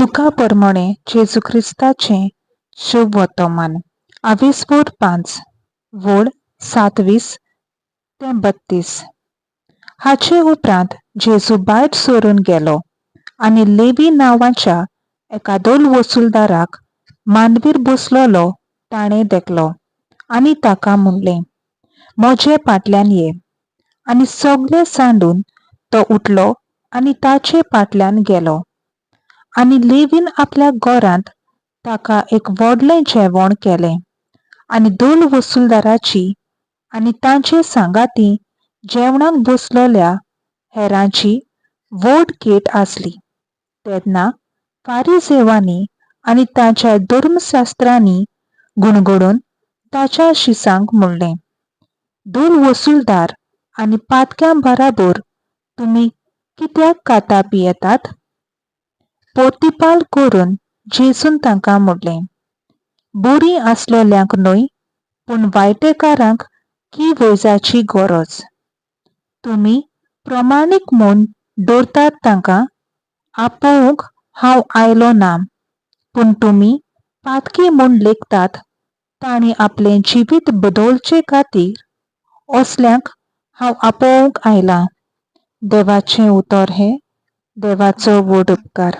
लुका प्रमाणे जेजू क्रिस्ताचें शुभ वर्तमान, आवेस्वोर 5, वळ 27 ते 32. हाचे उपरांत जेजू भायर सरून गेलो आनी लेवी नांवाच्या एका दोल वसुलदाराक मांडवीर बसलोलो ताणें देखलो आनी ताका म्हणलें, म्हजे फाटल्यान ये. आनी सगळें सांडून तो उठलो आनी ताचे फाटल्यान गेलो. आनी लेवीन आपल्या घरांत ताका एक व्हडलें जेवण केलें आनी दोल वसुलदाराची आनी तांचे सांगाती जेवणाक बसलोल्या हेरांची व्हड केट आसली. तेन्ना फारिजेवांनी आनी तांच्या धर्मशास्त्रांनी गुणगुणून ताच्या शिसांक म्हणलें, दोल वसुलदार आनी पातक्यां बराबर तुमी कित्याक खाता पियेतात? पोर्तिपाल करून जेजून तांकां म्हणलें, बरीं आसलोल्यांक न्हय, पूण वायटेकारांक की वैजाची गरज. तुमी प्रमाणीक म्हूण दवरतात तांकां आपोवंक हांव आयलो ना, पूण तुमी पातकी म्हूण लेखतात तांणी आपलें जिवीत बदलचे खातीर असल्यांक हांव आपोवंक आयलां. देवाचें उतर हें. देवाचो व्हड उपकार.